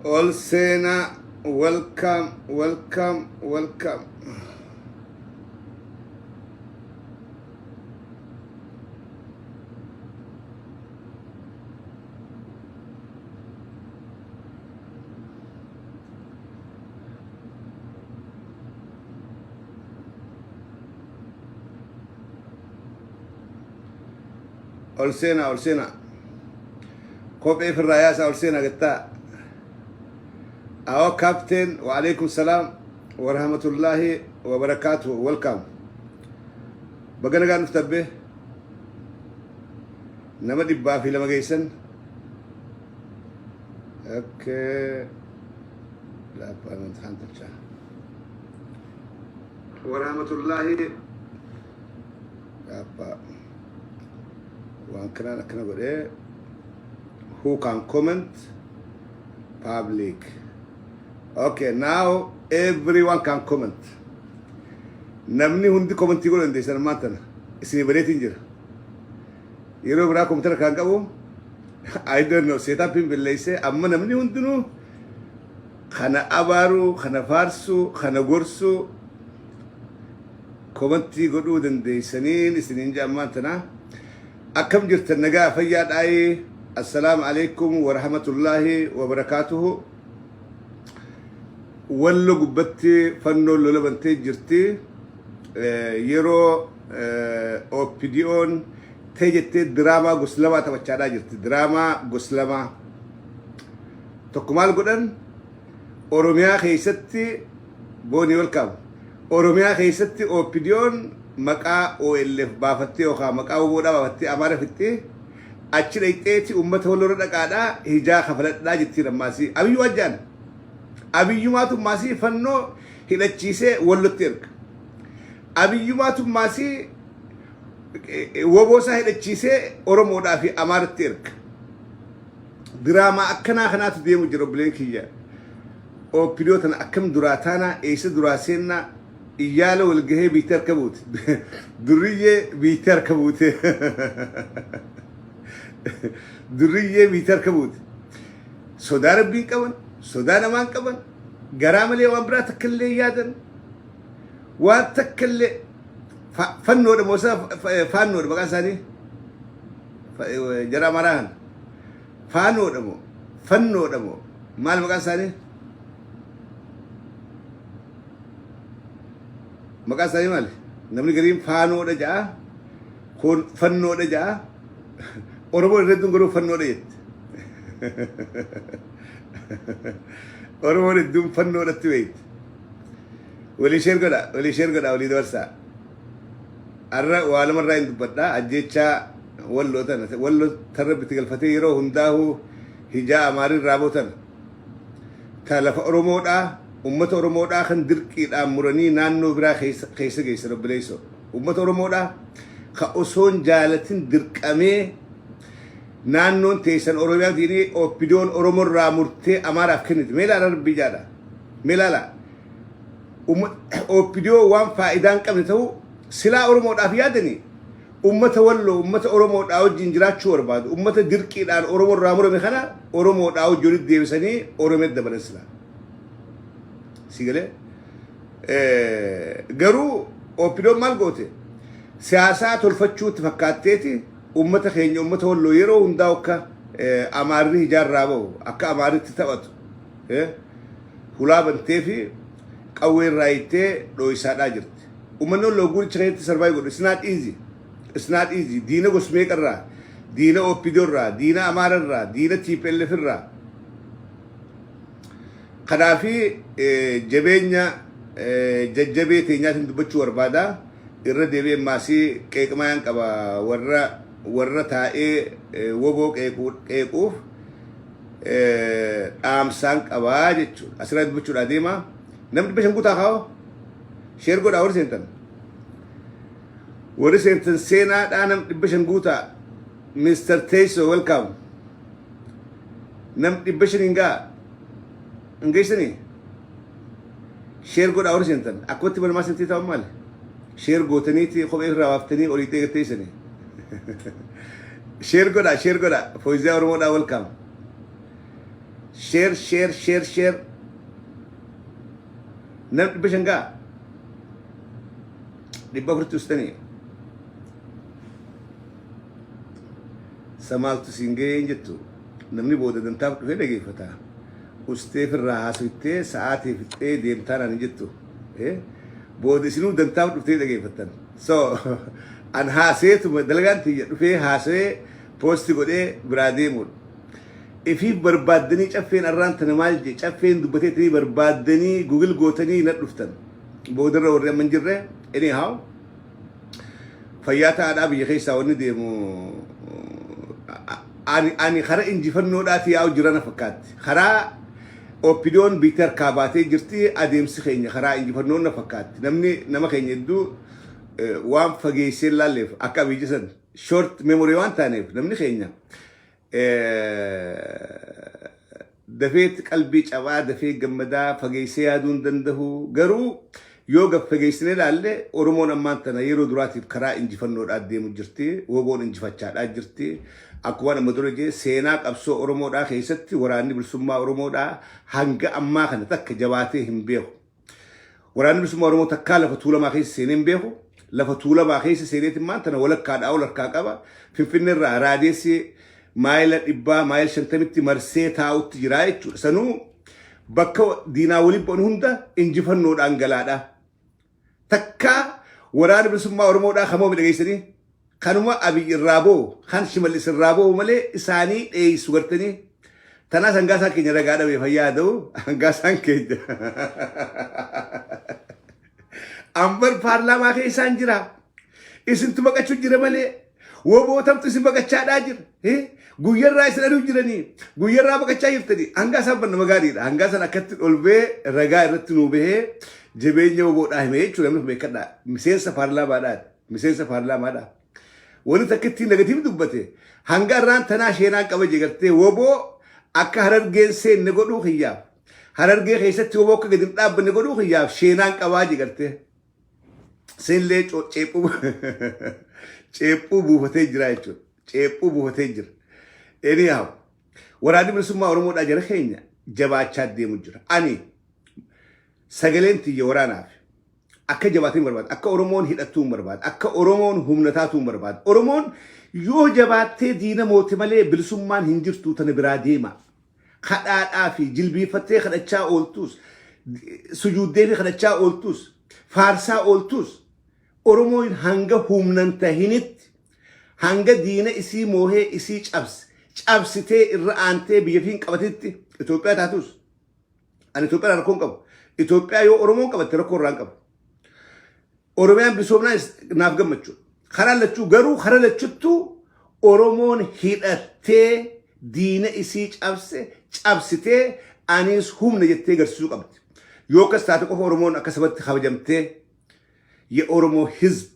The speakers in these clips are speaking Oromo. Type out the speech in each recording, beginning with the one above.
Ol seenaa, welcome, welcome, welcome. Ol seenaa, ol seenaa. Kophee firraa yaasaa, ol seenaa gattaa. Awo captain, wa alaikum salaam wa rahmatullahi wa barakaatuhu. Welcome. Baga nagaan dhufte abbee. Nama 202 geessan. Okay. Laappaa kan tolchaa. Wa rahmatullahi. Laappaa. Waan kanaan akkana godhee, who can comment? Public. Okay, now everyone can comment. Namni hundi commentii godhuu dandeessan ammaan tana. Isinii bareetiin jira. Yeroo biraa kompiitara kan qabu, I don't know, setupiin balleessee. Amma namni hundinuu kana abaaruu, kana faarsuu, kana gorsuu, commentii godhuu dandeessaniin isiniin jira ammaan tana. Akkam jirtan? Nagaa fayyaa dhaayee? Assalaamu alaikum wa rahmatullaahi wa barakaatuhu. Wallo gubbatti fannoon lola bantee jirti. Yeroo OPDO'n ta'e jettee diraamaa gosa lamaa taphachaadhaa jirti. Diraamaa gosa lamaa. Tokko maal godhan? Oromiyaa keessatti, boonii welcome. Oromiyaa keessatti OPDO'n maqaa OLF baafattee yookaan maqaa WBOdhaa baafattee Amaara fixxee achi dhaqxeeti uummata walirra dhaqaadhaa hijaa kafaladhaa jettiin ammaasii. Abiyyuu ajjaan. Abiyyumaatu maasii fannoo hidhachiisee Wallotti erga. Abiyyumaatu maasii woboosaa hidhachiisee Oromoodhaa fi Amaaratti erga. Diraamaa akkanaa kanaatu deemu jira, obboleen kiyya. OPDO tana akkam duraa taanaa, eessa duraa seennaa? Iyyaala wal gahee biittee harka buute. Durriyyee biittee harka buute. Durriyyee biittee harka buute. Sodaa rabbiin qaban, sodaa namaan qaban, garaa malee waan biraa takka illee yaadan. Waan takka illee fannoodha moo faannoodha maqaan isaanii? Jara Amaaraa kana. Faanoodha moo fannoodha moo maal maqaan isaanii? Maqaan isaanii maali? Namni gariin faanoodha ja'a, kun fannoodha ja'a. Oromoon irra hedduun garuu fannoodha jetti. Oromoon hedduun fannoodhatti beekti. Walii share godha, walii share godha, walii dabarsaa. Har'a waa lamarraa hin dubbadha. Ajjeechaa Walloo tana, Walloo tarra bitti galfatee yeroo hundaa'uu hijaa Amaarin raaboo tana. Ta lafa Oromoodhaa, uummata Oromoodhaa kan dirqiidhaan muranii naannoo biraa keessa geessan, obboleessoo. Uummata Oromoodhaa ka osoon jaalatin dirqamee naannoon teessan Oromiyaa diinii OPDO'n Oromoorraa murtee Amaaraaf kennite. Mee ilaala, rabbii jaadha. Mee ilaala. OPDO waan faayidaa hin qabne ta'uu silaa Oromoodhaaf yaadanii ummata Walloo, ummata Oromoodhaa wajjin jiraachuu barbaadu, ummata dirqiidhaan Oromoo irraa murame kana Oromoodhaa wajjin walitti deebisanii Oromiyaa dabalan silaa. Si galee? Garuu OPDO'n maal goote? Siyaasaa tolfachuutti fakkaatteeti ummata keenya, ummata Walloo, yeroo hundaa akka Amaarri hijaarraa bahu, akka Amaarritti taphatu hulaa bantee fi qawwee irraa hiittee dhooysaadhaa jirti. Uummanni Walloo guuricha keessatti survive godhu, it's not easy. It's not easy. Diina gos meeqarraa? Diina OPDO irraa, diina Amaara irraa, diina TPLF irraa. Kanaafi jabeenya jajjabee teenyaatiin dubbachuu barbaada. Irra deebi'ee maasii qeeqmayaan qaba warra taa'ee woboo qeequuf dhaamsaan qabaa jechuudha. Asirraa dubbachuudhaa deema. Namni 500 guutaa kaa'oo. Share godhaa warri seentan. Warri seentan seenaadhaa, nam 500 guutaa. Mr. Teessoo, welcome. Nam 500 hin gaa. Hin geessanii? Share godhaa warri seentan. Akkumatti banamaa seentii ta'u maali? Share gootaniiti kophee irraa baaftanii olii ta'e teessanii. Share godhaa, share godhaa. Fooziyaa Oromoodhaa, welcome. Share, share, share, share. Nam 500 ga'a. 400tti ustanii. Samaaltu siin ga'ee hin jettu. Namni booda dantaaf dhufee dhageeffata. Ustee firraa haasoytee sa'aatii fixxee deemtaa naan hin jettu. Booda isinuu dantaaf dhuftee dhageeffattan. So an haaseetuma dalagaan tiyya dhufee haasawee post godhee biraa deemuudha. Ifiif barbaaddanii caffeen arraan tana maal jee caffeen dubbateetanii barbaaddanii google gootanii na dhuftan. Boodarra warri amma hin jirre, anyhow, fayyaa ta'aadhaa. Biyya keessaa wanni deemu ani karaa injifannoodhaati yaa'u jira na fakkaatti. Karaa OPDOn biyya harkaa baatee jirti, adeemsi keenya karaa injifannoon na fakkaatti. Namni nama keenya hedduu waan fageessee laalleef, akka abiyyi san short memory waan taaneef, namni keenya dafeetti qalbii cabaa, dafee gammadaa, fageessee yaaduu hin danda'u. Garuu yoo gad fageessinee ilaalle, Oromoon ammaan tana yeroo duraatiif karaa injifannoodhaa deemu jirti. Woboon injifachaadhaa jirti. Akkuma amma dura jee, seenaa qabsoo Oromoodhaa keessatti waraanni bilisummaa Oromoodhaa hanga ammaa kana takka jabaatee hin beeku. Waraanni bilisummaa Oromoo takkaa lafa Tuulamaa keessa seenee hin beeku. Lafa Tuulamaa keessa seeneetiin maan tana walakkaadhaa ol harkaa qaba. Finfinnee irraa radius maayila 100, maayila 50tti marsee taa'utti jira jechuudha. Sanuu bakka diinaa waliin bu'an hunda injifannoodhaan galaadha. Takkaa waraana bilisummaa Oromoodhaa kamoo dhageessanii kanuma Abiy irraa boo'u, kan Shimallis irraa boo'u malee isaanii dheessu gartanii. Tanaas hangaasaan keenya ragaa dhabe, fayyaa ta'u hangaasaan keenya. Ambar paarlaamaa keessaan jira. Isintu baqachuu jira malee wobootamtu isin baqachaadhaa jira. Guyyarraa isin aduu jiranii, guyyarraa baqachaa jirtanii. Hangaasaan ban nama gaariidha. Hangaasaan akkatti ol ba'ee ragaa irratti nuu bahee jabeenya woboodhaa hime jechuudha, namni kun beekadhaa. Miseensa paarlaamaadhaati. Miseensa paarlaamaadhaa. Wani takka ittiin negative dubbate, hanga irraan tanaa sheenaan qaba jegartee, woboo akka Harargeen seenne godhuu kiyyaaf, Harargee keessatti woboo akka gadi hin dhaabbanne godhuu kiyyaaf sheenaan qabaa jegartee. Seenlee ceephuu ceephuu buufatee jira jechuudha. Ceephuu buufatee jira. Anyhow, waraanni bilisummaa Oromoodhaa jara keenya jabaachaa deemu jira. Ani sagaleen tiyya waraanaaf akka jabaatiin barbaada. Akka Oromoon hidhattuu hin barbaada. Akka Oromoon humna taatuu hin barbaada. Oromoon yoo jabaattee diina moote malee bilisummaan hin jirtu, tana biraa deema. Kadhaadhaa fi jilbiifattee kadhachaa ooltus, sujuuddee fi kadhachaa ooltus, faarsaa ooltus, Oromoon hanga humnan tahinitti, hanga diina isii moohee isii cabse cabsitee irra aantee biyya fi hin qabatitti, Itoophiyaa taatus ani Itoophiyaa rakkoo hin qabu. Itoophiyaa yoo Oromoon qabatte rakkoo irraa hin qabu. Oromiyaan bilisoomnaa naaf gammachuu. Karaa lachuu garuu, karaa lachuttuu Oromoon hidhattee diina isii cabse cabsitee anis humna jettee garsiisuu qabdi. Yoo akkas taate qofa Oromoon akka sabatti kabajamtee የኦሮሞ ህዝብ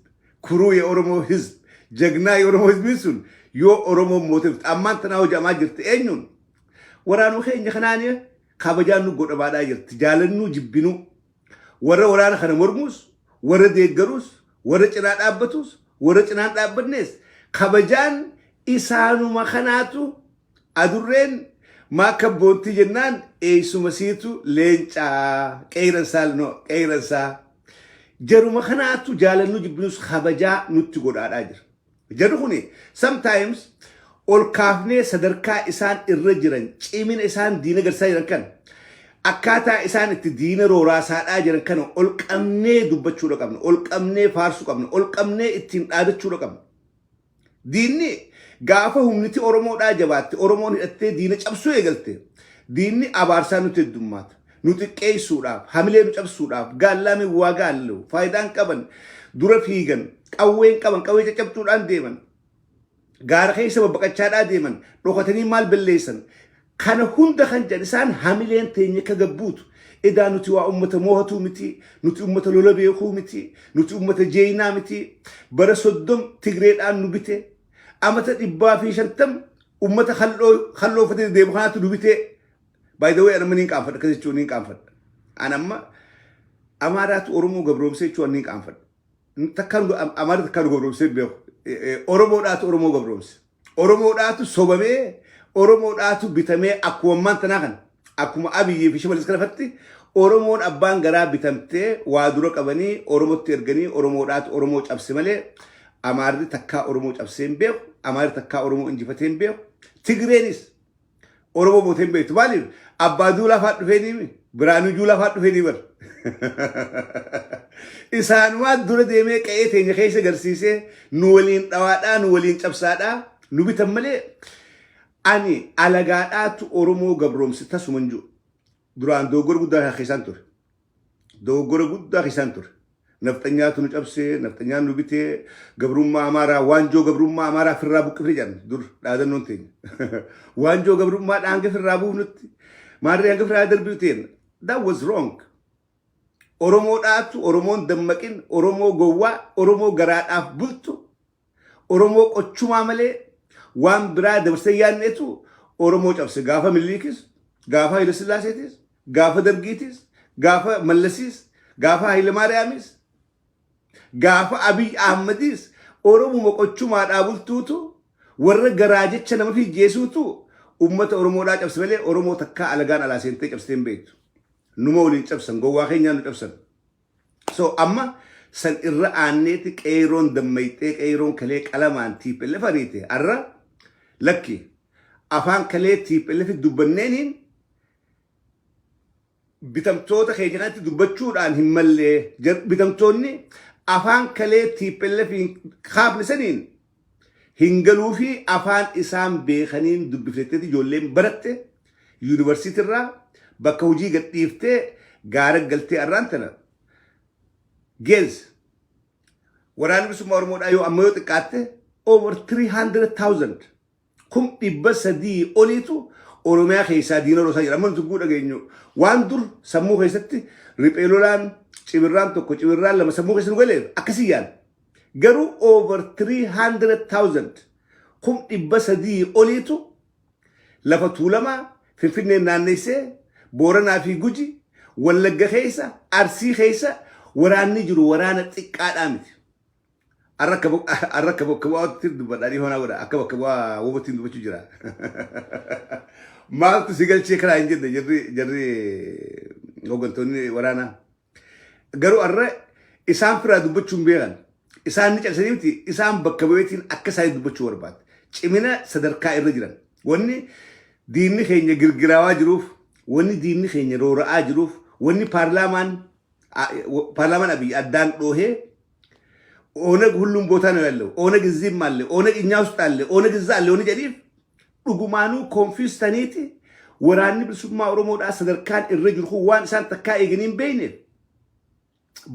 ኩሩ፣ የኦሮሞ ህዝብ ጀግና፣ የኦሮሞ ህዝብ sun yoo Oromoon mooteef ammaan tanaa hojamaa jirti eenyuun waraanuu keenya kanaan kabajaan nu godhamaadhaa jirti. Jaalannuu jibbinuu, warra waraana kana mormuus, warra deeggaruus, warra cinaa dhaabbatus, warra cinaan dhaabbannees, kabajaan isaanuma kanaatu adurreen maakka boontii jennaan eessuma siitu leencaa qeeyransaa, no, qeeyransaa jaruma kanaatu jaalannuu jibbinus kabajaa nutti godhaadhaa jira. Jarri kuni sometimes ol kaafnee sadarkaa isaan irra jiran, cimina isaan diina garsaa jiran kana, akkaataa isaan itti diina rooraasaadhaa jiran kana ol qabnee dubbachuudha qabna, ol qabnee faarsuu qabna, ol qabnee ittiin dhaadachuudha qabna. Diinni gaafa humniti Oromoodhaa jabaatte, Oromoon hidhattee diina cabsuu eegalte, diinni abaarsaa nutti heddummaata. Nu xiqqeessuudhaaf, hamilee nu cabsuudhaaf, gaallaa waa gaallu, faayidaan qaban, dura fiigan, qawween qaban, qawwee caccabtuudhaan deeman, gaara keessa babbaqachaadhaa deeman, dhokatanii maal balleessan. Kana hunda kan jedhan isaan hamileen teenya akka gabbuutu. Edaa nuti waa ummata moohatuu miti, nuti ummata lola beekuu miti, nuti ummata jeeyinaa miti. Bara 30 Tigreedhaan nu bite, amata 150 ummata halloo uffatee deemu kanaatu nu bite. By the way, anamma niin qaanfadha, akkas jechuun niin qaanfadha. Anamma Amaaraatu Oromoo gabroomsee jechuun niin qaanfadha. Takkaan Amaara takkaan nu gabroomsee beeku. Oromoodhaatu Oromoo gabroomse. Oromoodhaatu sobamee, Oromoodhaatu bitamee akkuma ammaan tanaa kana. Akkuma Abiyyii fi Shimallis kana fatti Oromoon abbaan garaa bitamtee waa dura qabanii Oromotti erganii Oromoodhaatu Oromoo cabse malee Amaarri takkaa Oromoo cabsee hin beeku. Amaarri takkaa Oromoo injifatee hin beeku. Tigreenis Oromoo mootee hin beektu. Maaliif? Abbaa Duulaa fa'aa dhufee ni Biraanuu Juulaa fa'aa dhufee ni bar. Isaanumaa dura deemee qe'ee teenya keessa garsiisee nu waliin dhawaadhaa, nu waliin cabsaadhaa, nu bitan malee ani alagaadhaatu Oromoo gabroomse tasuma hin jiru. Duraan dogoggora guddaa keessaan ture. Dogoggora guddaa keessaan ture. Nafxanyaatu nu cabsee, nafxanyaan nu bitee, gabrummaa Amaaraa, waanjoo gabrummaa Amaaraa firraa buqqifne jedhan dur dhaadannoon teenya. Waanjoo gabrummaa hanga firraa buufnutti, maarree hanga firraa darbii teen. That was wrong. Oromoodhaatu Oromoon dammaqin, Oromoo gowwaa, Oromoo garaadhaaf bultu, Oromoo qochumaa malee waan biraa dabarsee yaadneetu Oromoo cabse. Gaafa Miniliikis, gaafa Haayile Sillaaseetis, gaafa Dargiitis, gaafa Mallasiis, gaafa Haayile Maariyaamis, gaafa Abiy Ahmadiis Oromuma qochumaadhaa bultuutu, warra garaa jecha nama fiijjeesuutu ummata Oromoodhaa cabse malee Oromoo takkaa alagaan alaa seentee cabsitee hin beektu. Numa waliin cabsan, gowwaa keenyaan nu cabsan. So amma san irra aanneeti qeeyroon dammayxee, qeeyroon kalee qalamaan TPLF ariite arra lakki afaan kalee TPLF dubbanneeniin bitamtoota keenya kanatti dubbachuudhaan hin mallee, bitamtoonni afaan kalee TPLF kaafne saniin hin galuu fi afaan isaan beekaniin dubbifteetti ijoolleen baratte yuunivarsiitirraa bakka hojii gadhiiftee gaara galtee arraan tana geez waraanni bilisummaa Oromoodhaa yoo amma yoo xiqqaatte over 300,000, 300,000 oliitu Oromiyaa keessaa diina rosaa jira. Amma nuti guu dhageenyu waan dur sammuu keessatti riphee lolaan cibirraan tokko, cibirraan lama sammuu keessa nu galeef akkasii yaala. Garuu over 300,000, 300,000 oliitu lafa Tuulamaa, Finfinneen naanneessee, Booranaa fi Guji, Wallagga keessa, Arsii keessa waraanni jiru waraana xiqqaadhaa miti. Har'a akka bakka bu'aatti dubbadhaa, dhiifama godha, akka bakka bu'aa wobottiin dubbachuu jira. Maaltu si galchee karaa hin jenne jarri hooggantoonni waraanaa. Garuu har'a isaan firaa dubbachuu hin beekan. Isaan ni cabsanii miti, isaan bakka bu'eetiin akka isaanii dubbachuu barbaade. Cimina sadarkaa irra jiran. Wanni diinni keenya girgiraawaa jiruuf, wanni diinni keenya roora'aa jiruuf, wanni paarlaamaan Abiy addaan dhoohee ኦነግ ሁሉም ቦታ ነው ያለው፣ ኦነግ እዚህም አለ፣ ኦነግ እኛ ውስጥ አለ፣ ኦነግ እዛ አለ wanni jedhiif dhugumaanuu confuse taniiti waraanni bilisummaa Oromoodhaa sadarkaan irra jiru kun waan isaan takkaa eeganii hin beekneef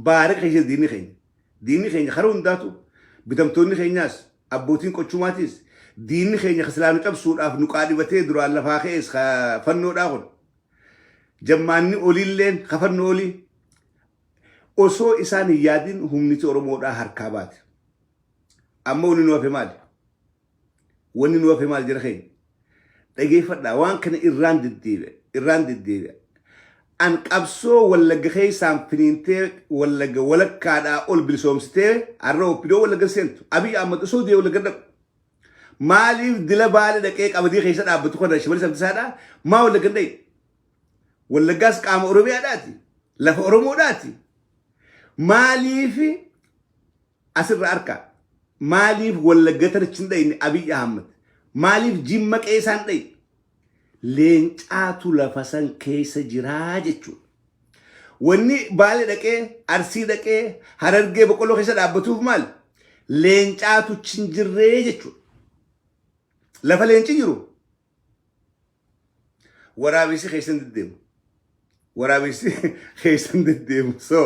baara keessa diinni keenya. Diinni keenya karaa hundaatu bitamtoonni keenyaas abbootiin qochumaatis diinni keenya kasilaa nu cabsuudhaaf nu qaadhibatee duraan lafaa ka'es fannoodhaa kun. Jammaanni oliilleen kafannoo olii osoo isaan hin yaadin humniti Oromoodhaa harkaa baate. Amma wanni nu hafe maali? Wanni nu hafe maal jira keenya? Dhageeffadhaa, waan kana irraan deddeebi'a. Irraan deddeebi'a. An qabsoo Wallagga keessaan finiintee Wallagga walakkaadhaa ol bilisoomsitee har'a OPDO Wallagga seentu. Abiy Ahmad osoo du'ee Wallagga dhaqu. Maaliif dila Baale dhaqee qabadii keessa dhaabbatu kana Shimallis Abdiisaadhaa maa Wallagga hin dhaqe? Wallaggaas qaama Oromiyaadhaati. Lafa Oromoodhaati. Maaliif asirra harka maaliif Wallagga tanachi hin dhayne Abiy Ahmad? Maaliif Jimma qeessaan dhayne? Leencaatu lafa san keessa jiraa jechuudha. Wanni Baale dhaqee, Arsii dhaqee, Harargee boqqolloo keessa dhaabbatuuf maali? Leencaatu hin jirree jechuudha. Lafa leenci jiru waraabessi keessa hin deddeemu. Waraabessi keessa hin deddeemu. So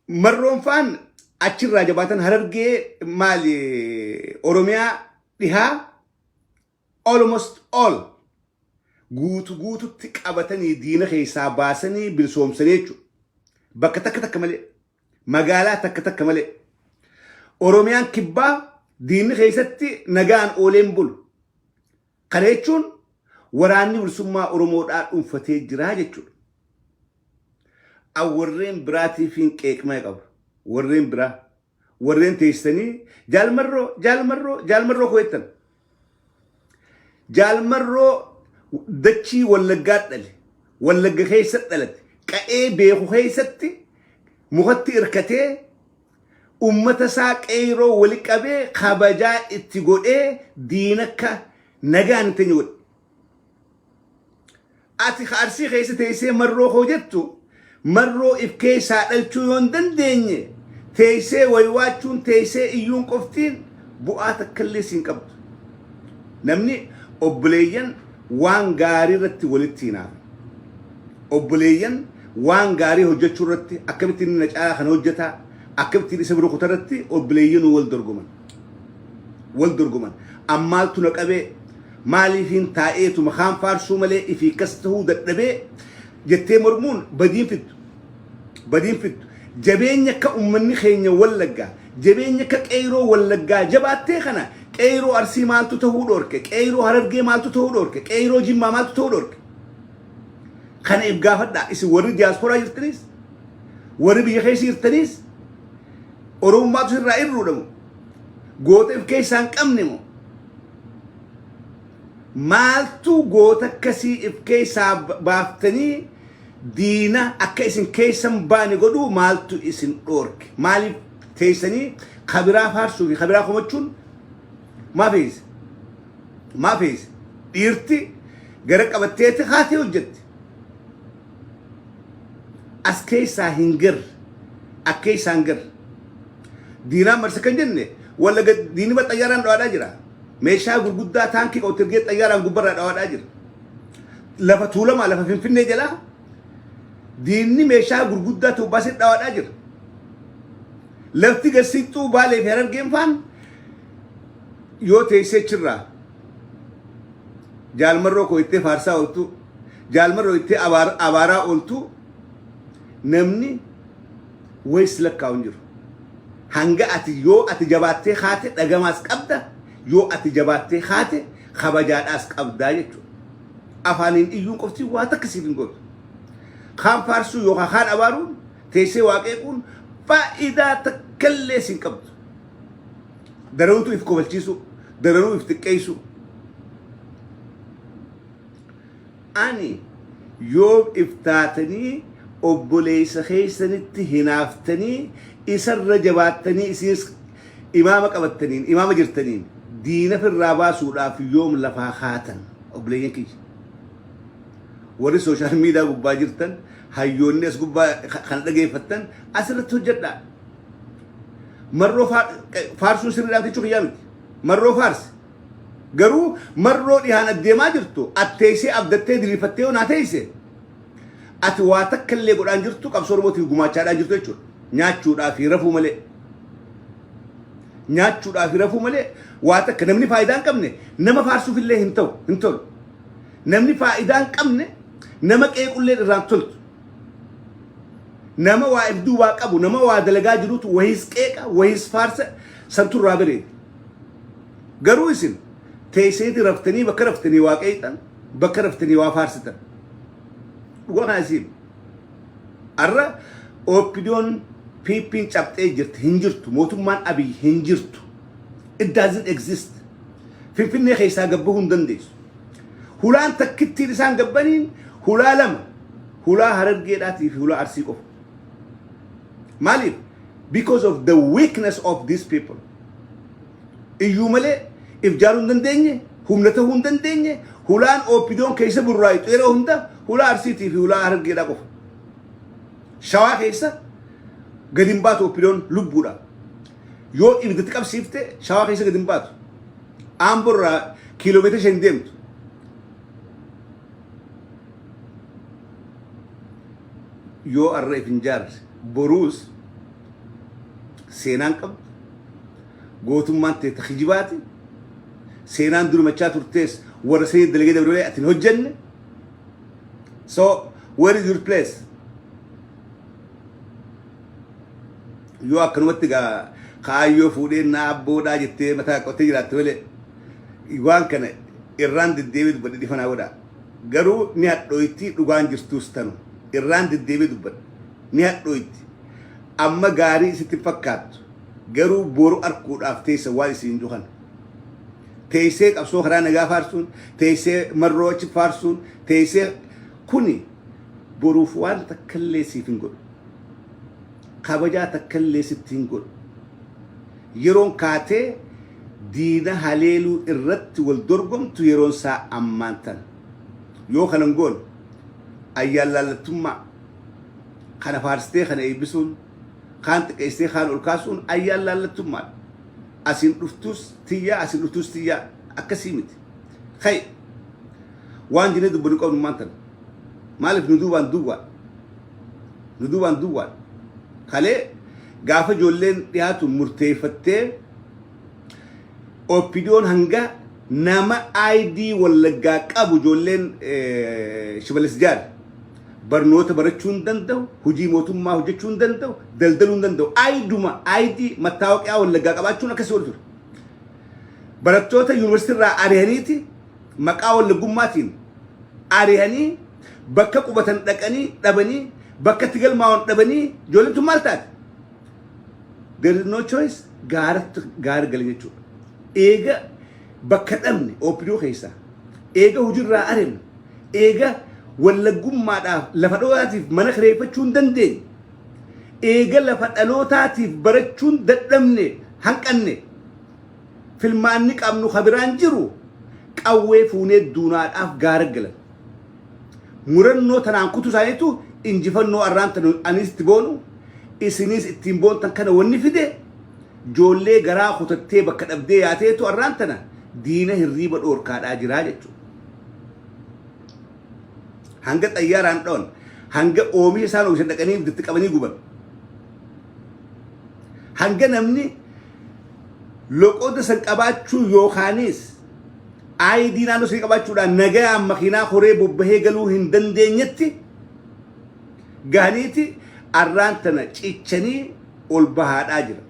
marroon faan achirraa jabaatan Harargee maali Oromiyaa dhihaa almost all guutu guututti qabatanii diina keessaa baasanii bilisoomsanii jechuudha. Bakka takka takka malee, magaalaa takka takka malee. Oromiyaan kibbaa diinni keessatti nagaan ooleen bulu. Kana jechuun waraanni bilisummaa Oromoodhaa dhuunfatee jira jechuudha. Warreen biraatiif hin qeeqmee qabu. Warreen biraa. Warreen teessanii jaalmarroo, jaalmarroo, jaalmarroo koo jettan. Jaalmarroo Dachii Wallaggaa dhale, Wallagga keessa dhalate, qa'ee beeku keessatti mukatti irkatee ummata isaa qeeyroo wali qabee kabajaa itti godhee diina akka nagaan hin teenye godhe. Ati ka Arsii keessa teessee marroo koo jettu marroo if keessaa dhalchuu yoo hin dandeenye teessee waywaachuun teessee iyyuun qoftiin bu'aa takkallee siin qabdu. Namni obboleeyyan waan gaarii irratti walitti hinaafa. Obboleeyyan waan gaarii hojjechuu irratti akkamittiin inni na caalaa kana hojjetaa akkamittiin isa bira kuta irratti obboleeyyan wal dorgoman. Wal dorgoman. Ammaaltu na qabee maaliifiin taa'eetuma kaan faarsuu malee ifii kas tahuu dadhabee jettee mormuun badiin fiddu. Badiin fiddu. Jabeenya akka ummanni keenya Wallaggaa, jabeenya akka qeeyroo Wallaggaa jabaattee kana qeeyroo Arsii maaltu tahuu dhoorke, qeeyroo Harargee maaltu tahuu dhoorke, qeeyroo Jimmaa maaltu tahuu dhoorke. Kana if gaafadhaa isin warri diyaasporaa jirtanis, warri biyya keessa jirtanis Oromummaatu sirraa irruudha moo? Goota if keessaa hin qabne moo? Maaltu goota akkasii if keessaa baaftanii diina akka isin keessa hin baane godhuu maaltu isin dhoorke? Maaliif teessanii kabiraa faarsuu fi kabiraa komachuun maa feese? Maa feese? Dhiirti gara qabatteeti haatee hojjetti. As keessaa hin garre. As keessaa hin garre. Diinaan marse kan jenne wallaga diinni ba xayyaaraan dhawaadhaa jira. Meeshaa gurguddaa taankii qabu ergee xayyaaraan gubbarraa dhawaadhaa jira. Lafa Tuulamaa lafa Finfinnee jalaa diinni meeshaa gurguddaa ta'u baasee dhawaadhaa jira. Lafti garsiixxuu Baalee fi Harargeen faan yoo teessee achirraa jaalmarroo koo ittee faarsaa ooltu jaalmarroo ittee abaaraa ooltu namni wayis lakkaa'u hin jiru. Hanga ati yoo ati jabaattee kaate dhagamaas qabda yoo ati jabaattee kaate kabajaadhaas qabdaa jechuudha. Afaaniin iyyuun qofti waa takka siif hin gootu. Kaan faarsuu yookaan kaan abaaruun teessee waa qeequun faayidaa takkallee siin qabdu. Dararuutu if kofalchiisuu, dararuu if xiqqeessuu. Ani yoom if taatanii obboleessa keessanitti hinaaftanii isarra jabaattanii isinis imaama qabattaniin imaama jirtaniin diina firraa baasuudhaaf yoom lafaa kaatan obboleeyyan kiyya. Warri social media gubbaa jirtan hayyoonni as gubbaa kana dhageeffattan asirratti hojjedhaa. Marroo faarsuun sirriidhaan jechuu kiyyaa miti. Marroo faarsi. Garuu marroo dhihaan addeemaa jirtu atteessee abdattee diriirfattee yoo naa teesse ati waa takka illee godhaan jirtu qabsoo Oromootiif gumaachaadhaan jirtu jechuudha. Nyaachuudhaa fi rafuu malee. Nyaachuudhaa fi rafuu malee waa takka namni faayidaa hin qabne nama faarsuuf illee hin ta'u hin tolu. Namni faayidaa hin qabne nama qeequllee irraan toltu. Nama waa if duubaa qabu nama waa dalagaa jirutu wahiis qeeqa wahiis faarsa santu irraa bareeda. Garuu isin teesseeti raftanii bakka raftanii waa qeeyxan bakka raftanii waa faarsitan. Dhugaa kana isiin. Arra OPDOn PPn cabxee jirti hin jirtu mootummaan Abiy hin jirtu. It doesn't exist. Finfinnee keessaa gabbahuu hin dandeessu. Hulaan takkittiin isaan gabbaniin hulaa lama hulaa Harargeedhaatii fi hulaa Arsii qofa. Maaliif? Because of the weakness of these people. Iyyuu malee if jaaruu hin dandeenye, humna ta'uu hin dandeenye, hulaan OPDOn keessa burraayitu yeroo hunda hulaa Arsiitii fi hulaa Harargeedhaa qofa. Shawaa keessa gadi hin baatu OPDOn lubbuudha. Yoo ibiddatti qabsiifte Shawaa keessa gadi hin baatu. Aamboo irraa kiiloomeetira 5 deemtu. Yoo arra if hin jaarre boruus seenaan qabdu gootummaan tee ta kijibaati seenaan durmachaa turtees warra sanii dalagee dabre malee ati hin hojjenne. So where is your place? Yoo akkanumatti gaa kaayyoo fuudhee naa abboodhaa jettee mataa qottee jiraatte malee waan kana irraan deddeebi'ee dubbadhe dhifanaa godhaa. Garuu ni hadhooyti dhugaan jirtuus tanu. Irraan deddeebi'ee dubbadhe. Ni hadhooyti. Amma gaarii isitti hin fakkaattu. Garuu boru arkuudhaaf teessa waan isin jiru kana. Teessee qabsoo karaa nagaa faarsuun, teessee marroo achi faarsuun, teessee kuni boruuf waan takkallee siif hin godhu. Kabajaa takkallee sitti hin godhu. Yeroon kaatee diina haleeluu irratti wal dorgomtu yeroon isaa ammaan tana. Yoo kana hin goone, ayyaan laallattummaa kana faarsitee kana eebbisuun, kaan xiqqeessitee kaan ol kaasuun ayyaan laallattummaadha. Asiin dhuftus tiyyaa, asiin dhuftus tiyyaa, akkasii miti. Kai waan jennee dubbannu qabnu maan tana. Maaliif? Nu duubaan duwwaa, nu duubaan duwwaa. Kalee gaafa ijoolleen dhiyaatu murteeffattee, OPDOn hanga nama ID Wallaggaa qabu, ijoolleen Shimalis Jaar barnoota barachuu hin danda'u, hojii mootummaa hojjechuu hin danda'u, daldaluu hin danda'u. IDuma ID mattaawoqiyaa Wallaggaa qabaachuun akkasii ol ture. Barattoota yuunivarsiitii irraa ari'aniiti, maqaa Wallaggummaatiin ari'anii, bakka qubatan dhaqanii dhabanii, bakka itti galmaa'an dhabanii, ijoolleen tun maal taate? There is no choice, gaaratti gaara gale jechuudha. Eega bakka dhabne OPDO keessaa, eega hojiirraa ari'amne, eega Wallaggummaadhaaf lafa dhalootaatiif mana kireeffachuu hin dandeenye, eega lafa dhalootaatiif barachuun dadhabne, hanqanne, filmaanni qabnu kabiraan jiru qawwee fuunee duunaadhaaf gaara galan. Murannoo tanaan kutuu isaaniitu injifannoo arraan tan anis itti boonu, isinis ittiin boontan kana wanni fide, ijoollee garaa kutattee bakka dhabdee yaateetu arraan tana diina hirriiba dhoorkaadhaa jiraa jechuudha. Hanga xayyaaraan dhoon, hanga oomisha isaan oomishan dhaqanii ibiddatti qabanii guban. Hanga namni loqoda san qabaachuu yookaanis ID naannoo sanii qabaachuudhaan nagayaan makiinaa koree bobbahee galuu hin dandeenyetti gahaniiti arraan tana cichanii ol bahaadhaa jira.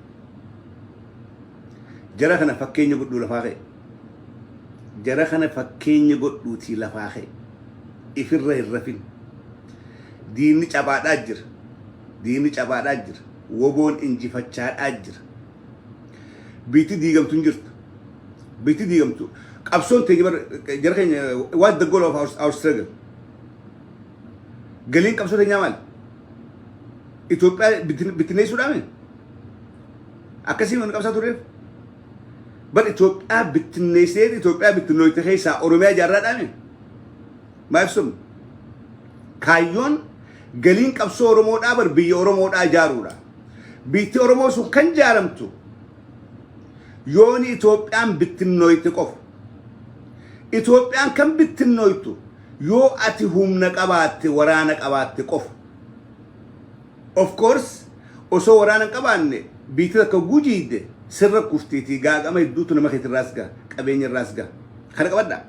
Jara kana fakkeenya godhuu lafaa ka'e. Jara kana fakkeenya godhuutii lafaa ka'e. Ifirra hin rafin. Diinni cabaadhaa jira. Diinni cabaadhaa jira. Woboon injifachaadhaa jira. Biitti diigamtu hin jirtu. Biitti diigamtu. Qabsoon teenya bar jara keenya, what the goal of our struggle? Galiin qabsoo teenyaa maali? Itoophiyaa bittinneessuudhaami? Akkasii wanni qabsaa tureef. Bar Itoophiyaa bittinneessee, Itoophiyaa bittinnooyte keessaa Oromiyaa ijaarraadhaami? Maaf sun? Kaayyoon galiin qabsoo Oromoodhaa bar biyya Oromoodhaa ijaaruudha. Biyyi Oromoo sun kan ijaaramtu yooni Itoophiyaan bittinnooyte qofa. Itoophiyaan kan bittinnooytu yoo ati humna qabaatte, waraana qabaatte qofa. Of course, osoo waraana hin qabaanne biyyi takka gujiide sirra kuftiitii gaagama hedduutu nama keetirraas gaha, qabeenya irraas gaha. Kana qabadhaa.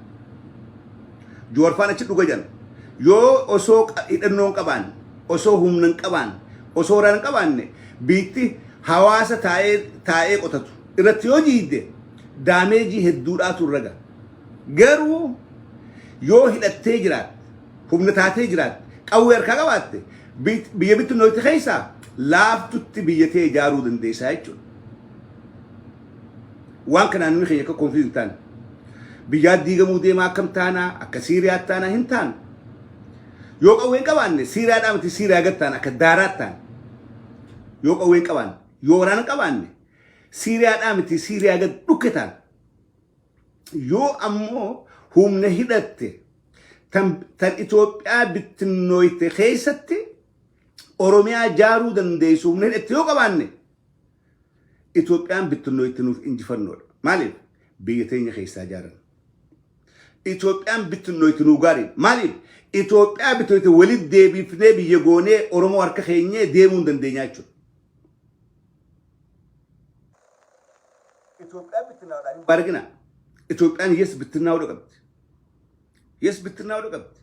Joorfaan achi dhuga jedhan. Yoo osoo hidhannoo hin qabaanne, osoo humna hin qabaanne, osoo waraana hin qabaanne, biitti hawaasa taa'ee taa'ee qotatu irratti yoo jiidde damage hedduudhaatu irra gaha. Garuu yoo hidhattee jiraatte, humna taatee jiraatte, qawwee harkaa qabaatte, biyya bittinnooti keessaa laaftutti biyya tee ijaaruu dandeessaa jechuudha. Waan kanaan namni keenya akka confuse hin taane. Biyyaa diigamuu deemaa akkam taanaa, akka Siiriyaa taanaa hin taanu. Yoo qawwee hin qabaanne Siiriyaadhaa miti, Siiriyaa gad taana, akka daaraat taana. Yoo qawwee hin qabaanne, yoo waraana hin qabaanne, Siiriyaadhaa miti, Siiriyaa gad dhukke taana. Yoo ammoo humna hidhatte tan Itoophiyaa bittinnooyte keessatti Oromiyaa ijaaruu dandeessu, humna hidhatte yoo qabaanne, Itoophiyaan bittinnooyte nuuf injifannoodha. Maaliif? Biyya teenya keessaa ijaaran. Itoophiyaan bittinnooyte nuu gaarii. Maaliif? Itoophiyaa bittinnooyte walitti deebifnee biyya goonee Oromoo harka keenyee deemuu hin dandeenya jechuudha. Itoophiyaan bittinnaa'uudhaan hin argina. Itoophiyaan yes, bittinnaa'uudha qabdi. Yes, bittinnaa'uudha qabdi.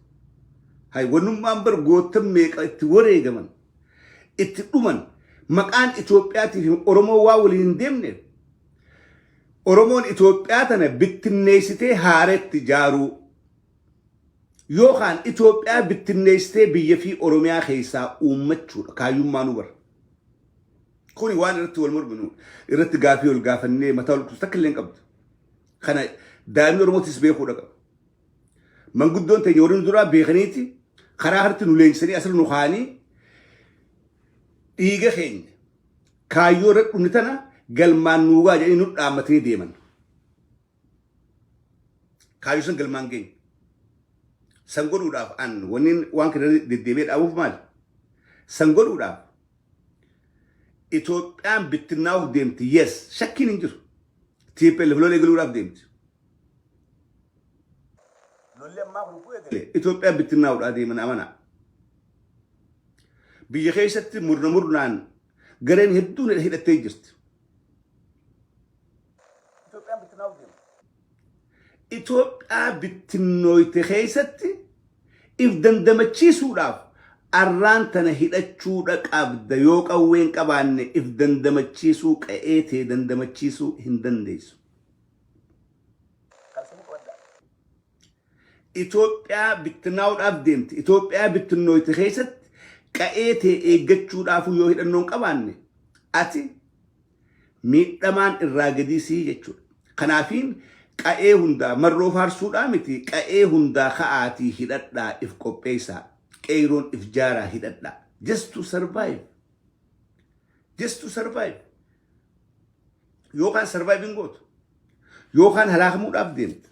Hay, wannummaan bar goota meeqa itti wareegaman, itti dhuman, maqaan Itoophiyaatiif Oromoo waa waliin hin deemneef, Oromoon Itoophiyaa tana bittinneessitee haaretti ijaaruu yookaan Itoophiyaa bittinneessitee biyya fi Oromiyaa keessaa uummachuudha kaayyummaa nu bara. Kuni waan irratti wal morminu, irratti gaafii wal gaafannee mataa ol takka illee hin qabdu. Kana Daa'imni Oromootis beekuudha qaba. Manguddoon teenya warri nu duraa beekaniiti karaa harti nu leenjisanii asirra nu kaa'anii dhiiga keenya kaayyoo irra dhumne tana galmaan nuugaa jedhanii nu dhaammatanii deeman. Kaayyoo san galmaan geenye. San godhuudhaaf an wanni waan kana deddeebi'ee dhaabuuf maali? San godhuudhaaf Itoophiyaan bittinnaa'uuf deemti. Yes, shakkiin hin jiru. TPLF lola eegaluudhaaf deemti. Lolli ammaa kun utuu eegale Itoophiyaan bittinnaa'uudhaa deeman amanaa. Biyya keessatti murna murnaan gareen hedduun hidhattee jirti. Itoophiyaan bittinnaa'uuf deemti. Itoophiyaa bittinnooyte keessatti if dandamachiisuudhaaf arraan tana hidhachuudha qabda. Yoo qawwee hin qabaanne if dandamachiisuu, qa'ee tee dandamachiisuu hin dandeessu. Itoophiyaa bittinnaa'uudhaaf deemti. Itoophiyaa bittinnooyte keessatti qa'ee tee eeggachuudhaafuu yoo hidhannoo hin qabaanne ati miidhamaan irraa gadii sii jechuudha. Kanaafiin qa'ee hundaa marroo faarsuudhaa miti, qa'ee hundaa ka'aatii hidhadhaa, if qopheessaa, qeeyroon if jaaraa, hidhadhaa. Just to survive. Just to survive. Yookaan survive hin gootu. Yookaan halaakamuudhaaf deemta.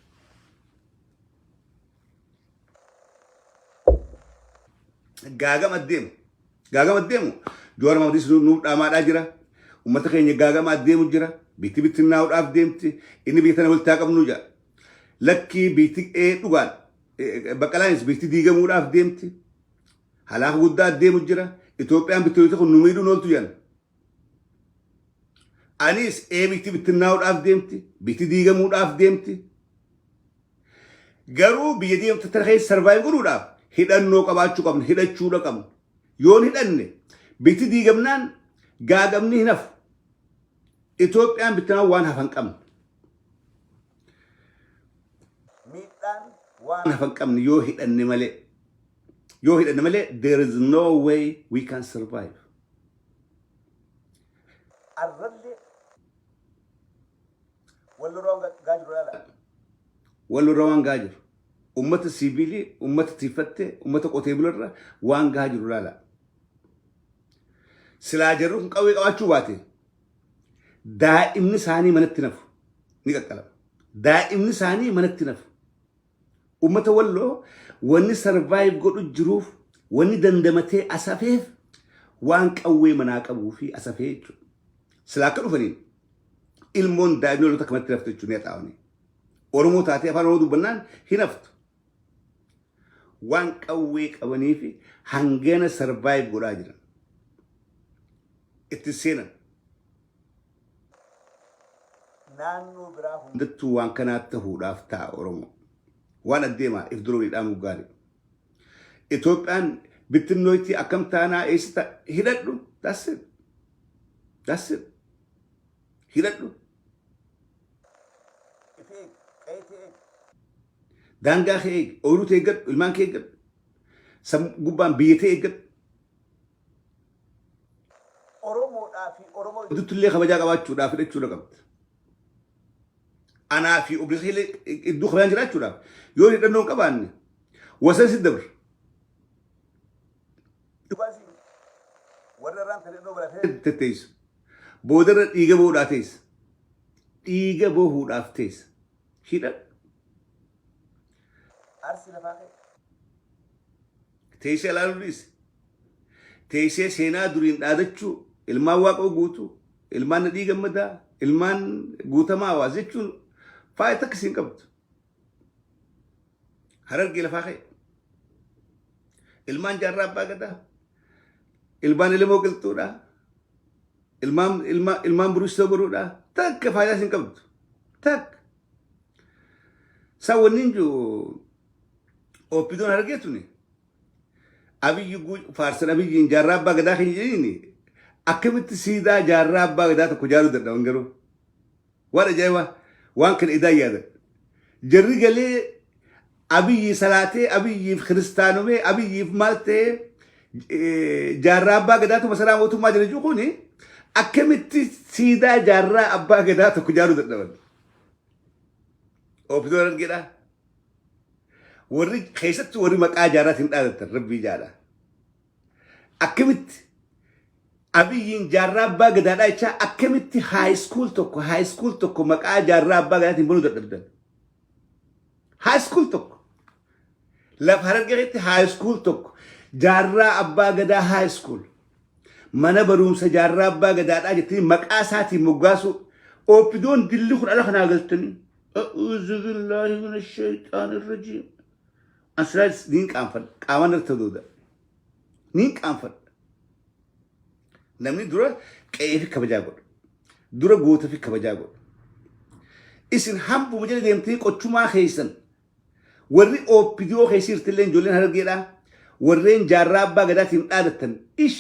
Gaagama deemu. Gaagama deemu. Jawaar Mahamadis nuuf dhaamaadhaa jira. Uummata keenya gaagama deemu jira. Biitti bittinnaa'uudhaaf deemti. Inni biyya tana walitti haa qabnu jira. Lakkii biitti ee dhugaan. Baqqalaanis biitti diigamuudhaaf deemti. Halaaka guddaa deemu jira. Itoophiyaan bittinnoota kun nu miidhuun ooltu jedhan. Anis ee biitti bittinnaa'uudhaaf deemti. Biitti diigamuudhaaf deemti. Garuu biyya diimtuu tana keessa survive godhuudhaaf hidhannoo qabaachuu qabna, hidhachuudha qabna. Yoon hidhanne bitti diigamnaan gaagamni hin hafu. Itoophiyaan bittinaan waan hafan qabne. Miidhaan waan hafan qabne yoo hidhanne malee. Yoo hidhanne malee there is no way we can survive. Arrallee Wallorra waan gahaa jiru. Ummata siiviilii, ummata tiifattee, ummata qotee bularra waan gahaa jiru laala. Silaa jarri kun qawwee qabaachuu baate daa'imni isaanii manatti nafu ni qaqqalama. Daa'imni isaanii manatti nafu. Ummata Walloo wanni survive godhu jiruuf, wanni dandamatee asafeef, waan qawwee manaa qabuu fi asafee jechuudha. Silaa akka dhufaniin ilmoon daa'imni waloota akkamatti haftu jechuun ni haxaawanii. Oromoo taatee afaan Oromoo dubbannaan hin haftu. Waan qawwee qabanii fi hangana survive godhaa jiran. Itti seenan. Naannoo biraa hundattuu waan kanaa tahuudhaaf ta'a Oromoo. Waan addeemaa if dura walii dhaamuu gaarii. Itoophiyaan bittinnooyti akkam taanaa eessa hidhadhu. That's it. That's it. Hidhadhu. Daangaa kee eegi, ooyiruu tee eeggadhu, ilmaan kee eeggadhu. Sam gubbaan biyya tee eeggadhu. Oromoodhaa fi Oromoo gidduutti illee kabajaa qabaachuudhaaf hidhachuudha qabda. Anaa fi obboleessa illee iddoo kabajaan jiraachuudhaaf yoo hidhannoo hin qabaanne wasan si dabra. Warra irraan hidhannoo baratee tetteessu. Boodarra dhiiga bohuudhaa teessa. Dhiiga bohuudhaaf teessa. Hidhadhu. Arsi lafaa ka'e. Teessee ilaaluu dhiisi. Teessee seenaa duriin dhaadachuu, ilmaan Waaqoo Guutuu, ilmaan Nadhii Gammadaa, ilmaan Guutamaa Hawaas jechuun faaya takka siin qabdu. Harargee lafaa ka'e. Ilmaan Jaarraa Abbaa Gadaa, ilmaan Elemoo Qilxuudhaa, ilmaan Buruustoo Boruudhaa takka faayidaa siin qabdu. Takka. San wanni hin jiru OPDOn Harargee tuni Abiyyi faarsan, Abiyyiin Jaarraa Abbaa Gadaa keenya jedhaniini akkamitti siidaa Jaarraa Abbaa Gadaa tokko ijaaruu dadhaban? Garuu waan ajaa'ibaa waan kana idaa yaadan. Jarri galee Abiyyi salaatee, Abiyyiif kiristaanomee, Abiyyiif maal ta'ee, Jaarraa Abbaa Gadaatu masaraa mootummaa jira jechuun kuni akkamitti siidaa Jaarraa Abbaa Gadaa tokko ijaaruu dadhaban? OPDO Harargeedhaa. Warri keessattuu warri maqaa jaarraatiin dhaadattan rabbii jaadha. Akkamitti Abiyyiin Jaarraa Abbaa Gadaadhaa jechaa akkamitti high school tokko high school tokko maqaa Jaarraa Abbaa Gadaatiin banuu dadhabdan? High school tokko. Lafa Harargeetti high school tokko Jaarraa Abbaa Gadaa high school. Mana barumsa Jaarraa Abbaa Gadaadhaa jettanii maqaa isaatiin moggaasuu OPDOn dilli kun ala kanaa galtanii. A'uuzu billaahi mina shayxaani rajiim. Asirraas niin qaanfadha. Qaamaan irratti ta'uu niin qaanfadha. Namni dura qe'ee fi kabajaa godha. Dura goota fi kabajaa godha. Isin hambuma jala deemtanii qochumaa keessan warri OPDO keessa jirtillee ijoolleen Harargeedhaa warreen Jaarraa Abbaa Gadaatiin dhaadattan ish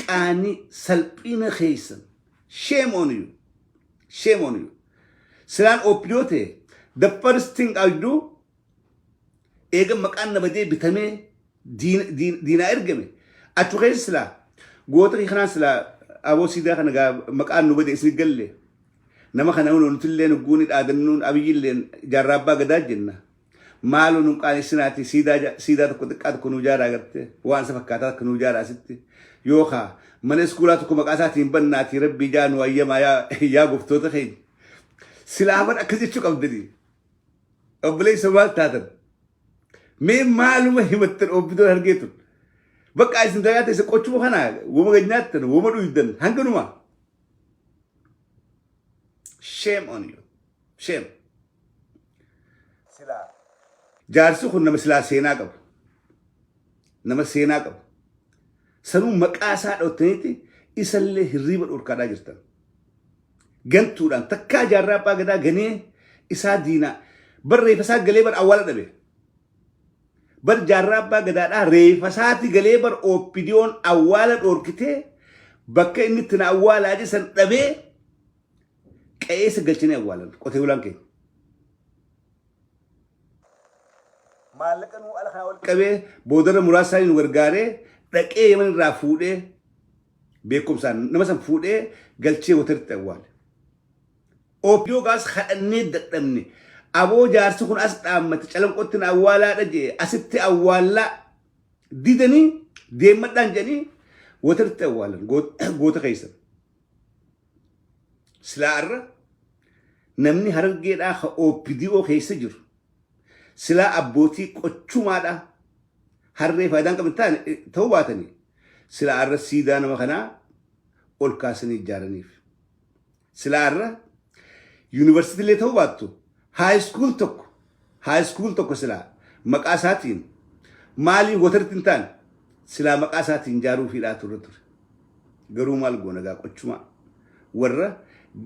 qaanii salphina keessan. Shame on you. Shame on you. Silaan OPDO ta'e, the first thing I do, eega maqaan na badee bitamee diinaa ergame achu keessa silaa goota kanaan silaa aboo siidaa kana gaa maqaan nu bade isin galle nama kana nutillee nugguuni dhaadannuun Abiyyilleen Jaarraa Abbaa Gadaa jenna. Maaloo nun qaanessinaati, siidaa siidaa tokko xiqqaa tokko nuu jaaraa, gartee waan isa fakkaataa tokko nuu jaaraa asitti, yookaa mana iskuulaa tokko maqaa isaatiin bannaatii rabbii jaa nu ayyamaa yaa goftoota keenya. Silaa bar akkas jechuu qabdanii. Obboleessa maal taatan? Mee maaluma himattan OPDOn Harargeetun? Bakka isin dagaa teessa qochuma kana wama nyaattan wama dhuydan hanganuma. Shame on you. Shame. Silaa. Jaarsi kun nama silaa seenaa qabu. Nama seenaa qabu. Sanuu maqaa isaa dhootaniiti isallee hirriiba dhorkaadhaa jirtan. Gantuudhaan takkaa Jaarraa Abbaa Gadaa ganee isaa diinaa bar reefa isaa galee bar awwaala dhabe. Bar Jaarraa Abbaa Gadaadhaa reefa isaati galee bar OPDOn awwaala dhorkitee bakka inni itti na awwaalaa jedhan dhabee qe'eessa galchanii awwaalan qotee bulaan keenya. Maallaqa nuu ala kanaa wal qabee boodarra muraasa nu gargaaree dhaqee Yaman irraa fuudhee beekumsaan nama san fuudhee galchee hooteelitti awwaale. OPDO gaas kadhannee dadhabne. Aboo jaarsi kun as dhaammate, Calanqootti na awwaalaadha jee, asitti awwaallaa didanii deemmadhaan jedhanii hooteelitti awwaalan goota keessan. Silaa irra namni Harargeedhaa ka OPDO keessa jiru silaa abbootii qochumaadhaa harree faayidaan qaban taane ta'uu baatanii silaa irra siidaa nama kanaa ol kaasanii ijaaraniif. Silaa irra yuunivarsiitiilee ta'uu baattu high school tokko high school tokko silaa maqaa isaatiin maaliif watarti hin taane silaa maqaa isaatiin ijaaruu fiidhaa turre ture. Garuu maal goona gaa, qochumaa warra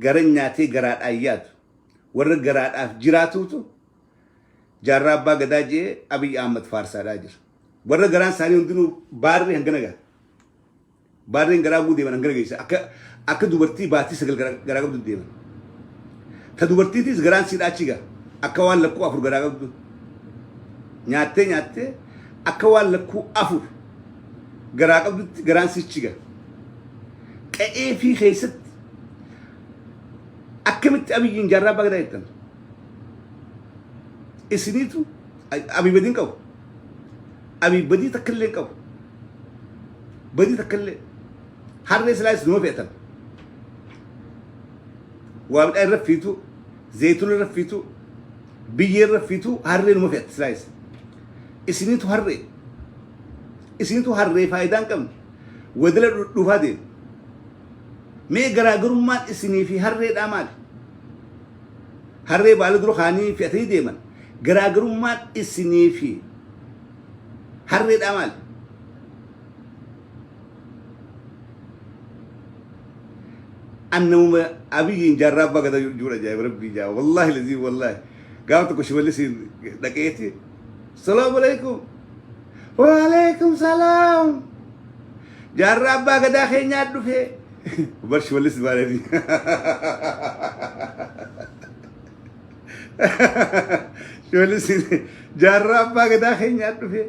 gara nyaatee garaadhaan yaadu, warra garaadhaaf jiraatuutu Jaarraa Abbaa Gadaa jee Abiy Ahmad faarsaadhaa jira. Warra garaan isaanii hundinuu baarree hangana gaha. Baarreen garaa guu deeman hangana geessa. Akka dubartii baatii 9 garaa qabdu deeman. Ta dubartiitis garaan siidhaa achi gaha. Akka waan lakkuu afur garaa qabdu. Nyaattee nyaattee akka waan lakkuu afur garaa qabdutti garaan sichi gaha. Qe'ee fi keessatti akkamitti Abiyyiin Jaarraa Abbaa Gadaa jettan? Isiniitu Abiy badii hin qabu. Abiy badii takka illee hin qabu. Badii takka illee. Harree silaas numa fe'atan. Waa midhaan irra fiitu, zayituun irra fiitu, biyyee irra fiitu harree numa fe'atti silaas. Isiniitu harree. Isiniitu harree faayidaa hin qabne. Wadala dhufaa deemu. Mee garaagarummaan isinii fi harreedhaa maali? Harree baala dura kaanii fe'atanii deeman. Garaagarummaan isinii fi harreedhaa maali? Annamuma Abiyyiin Jaarraa Abbaa Gadaa jiru ajaa'iba rabbii jaa. Wallaahi lazii wallaahi. Gaafa tokko Shimallis dhaqeeti. Salaamu alaikum. Waalaikum salaam. Jaarraa Abbaa Gadaa keenyaa dhufee. Bar Shimallis baadhanii. Shimallis Jaarraa Abbaa Gadaa keenyaa dhufee.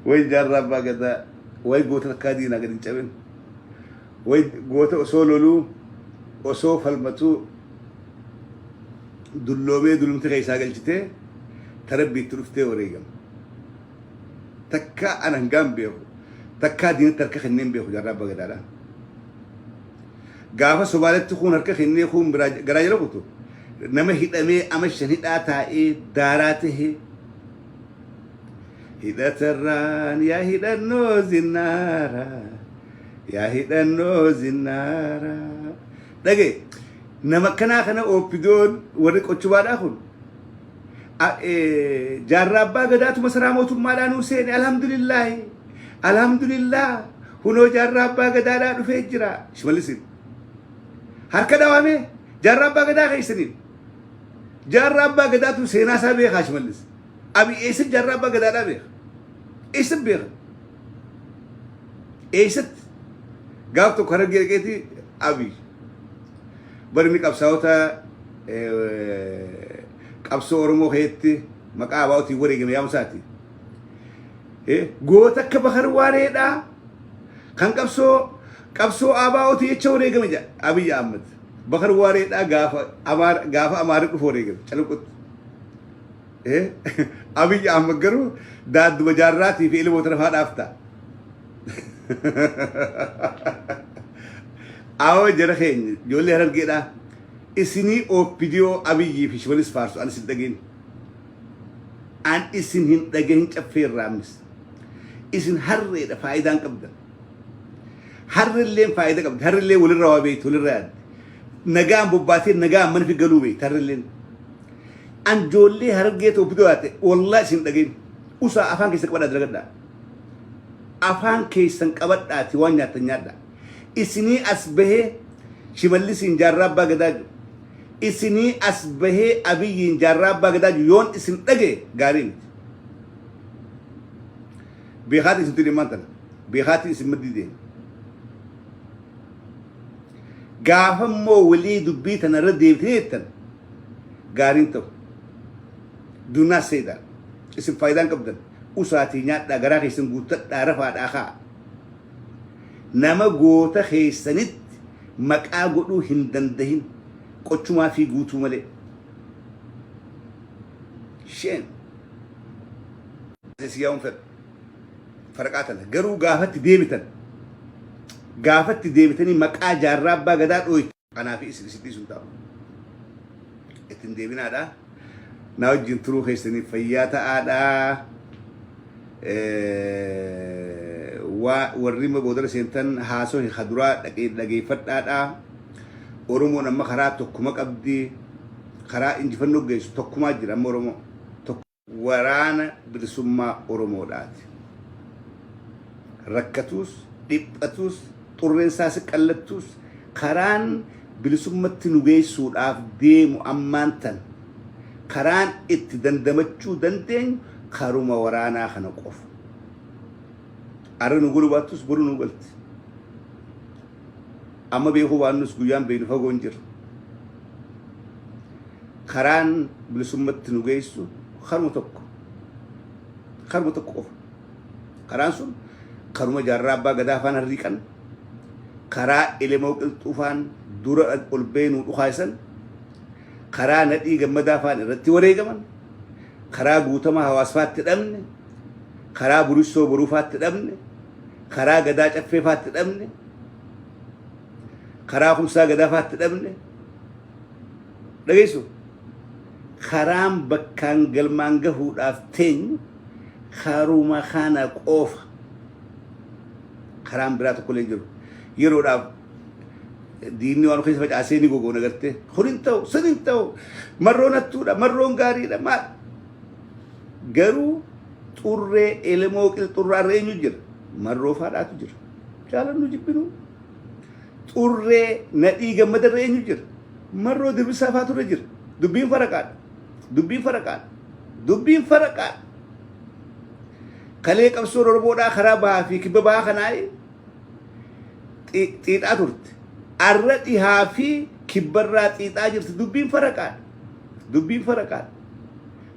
Way Jaarraa Abbaa Gadaa, way goota takkaa diinaa gadi hin cabin. Way goota osoo loluu, osoo falmatuu dulloomee dulumti keessaa galchitee tarabbiitti dhuftee wareegama. Takkaa an hangaan beeku, takkaa diinatti harka kenneen beeku Jaarraa Abbaa Gadaadha. Gaafa Somaaletti kuun harka kennee kuun biraa garaa jala kutu, nama hidhamee ama 5 hidhaa taa'ee daaraa tahee hidhatarraan yaa hidhannoo zinnaara, yaa hidhannoo zinnaara. Dhage, nama akkanaa kana OPDOn warri qochubaadhaa kun Jaarraa Abbaa Gadaatu masaraa mootummaadhaa nuu seene, alhamdulillaahi, alhamdulillah, hunoo Jaarraa Abbaa Gadaadhaa dhufee jira. Shimallisin harka dhawame Jaarraa Abbaa Gadaa keessaniin. Jaarraa Abbaa Gadaatu seenaa isaa beekaa Shimallis? Abi eessa Jaarraa Abbaa Gadaadhaa beeka? Eessa beeka? Eessatti? Gaaf tokko Harargee dhaqeeti Abiy bari inni qabsaa'ota qabsoo Oromoo keessatti maqaa ABOtiin wareegame yaamsaati. Goota akka Bakar Waareedhaa kan qabsoo ABOtii jecha wareegame jedha Abiy Ahmed. Bakar Waareedhaa gaafa Amaarri dhufu wareegame Calanqotti. Abiy Ahmed garuu daadduma Jaarraatii fi ilmoota lafaa dhaafta. Awoo jara keenya, ijoollee Harargeedhaa, isinii OPDO Abiyyii fi Shimalis faarsu an isin dhageen. An isin hin dhagahin caffee irraa ammis. Isin harreedha, faayidaan qabdan. Harrilleen faayida qabdi. Harrilleen walirra waa beekti, walirra yaaddi. Nagaan bobbaatee nagaan mana fi galuu beekti harrilleen. An ijoollee Harargee OPDO yaate wallahi isin dhagahin. Usaa, afaan keessa qabadhaa dalagadhaa. Afaan keessan qabadhaati waan nyaattan nyaadhaa. Isinii as bahee Shimallisiin Jaarraa Abbaa Gadaa jiru. Isinii as bahee Abiyyiin Jaarraa Abbaa Gadaa jiru yoon isin dhagaye gaarii miti. Beekaatiin isin tuni tana. Beekaatiin isin maddii deema. Gaafa immoo walii dubbii tana irra deebitanii jettan gaariin ta'u. Do not say that. Isin faayidaan qabdan. Usaatii nyaadhaa, garaa keessan guuttadhaa, rafaadhaa kaa. Nama goota keessanitti maqaa godhuu hin dandahin qochumaa fi guutuu malee. Shame. Siyaa'uun fedhu. Faraqaa tana garuu gaafatti deebitan. Gaafatti deebitanii maqaa Jaarraa Abbaa Gadaa dhooytu. Kanaaf isin dhiisuun ta'u. Ittiin deebinaadha. Na wajjin turuu keessaniif fayyaa ta'aadha. Warri immoo boodara seentan haasoo haduraa dhageeffadhaadha. Oromoon amma karaa tokkuma qabdi. Karaa injifannoo geessu tokkumaa jira amma Oromoo. Waraana Bilisummaa Oromoodhaati. Rakkatuus, dhiphatuus, xurreen isaas qallattuus, karaan bilisummatti nu geessuudhaaf deemu ammaan tan karaan itti dandamachuu dandeenyu karuma waraanaa kana qofa. Arra nu galuu baattus boru nu galti. Amma beekuu baannus guyyaan beeknu fagoo hin jiru. Karaan bilisummatti nu geessu karuma tokko. Karuma tokko qofa. Karaan sun karuma Jaarraa Abbaa Gadaa afaan harriiqan, karaa Elemoo Qilxuu faan dura ol beenuu dhukaasan, karaa Nadhii Gammadaa faan irratti wareegaman, karaa Guutamaa Hawaas faatti dhabne, karaa Burissoo Boruu faatti dhabne, karaa Gadaa Caffee faatti dhabne, karaa Kumsaa Gadaa faatti dhabne. Dhageessu, karaan bakkaan galmaan gahuudhaaf teenyu karuma kana qofa. Karaan biraa tokko illee hin jiru. Yeroodhaaf diinni waan keessa facaasee ni gogoona gartee. Kun hin ta'u, sun hin ta'u. Marroon hattuudha, marroon gaariidha. Maal? Garuu xurree Elemoo Qilxurraa irra eenyu jira? Marroo faadhaatu jira. Jaalannu jibbinu. Xurree Nadhii Gammada irra eenyu jira? Marroo Dirbisaa faatu irra jira. Dubbiin faraqaadha. Dubbiin faraqaadha. Dubbiin faraqaadha. Kalee qabsoon Oromoodhaa karaa bahaa fi kibba bahaa kanaa xiixaa turte. Arra dhihaa fi kibbarraa xiixaa jirti. Dubbiin faraqaadha. Dubbiin faraqaadha.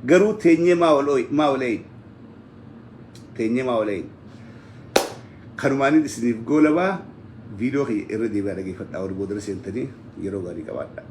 Garuu teenyee maa ol eeyne. Teenyee maa ol eeyne. Kanumaanin isiniif goolabaa. Viidiyoo kiyya irra deebi'aa dhageeffadhaa, warri boodara seentanii yeroo gaarii qabaadha.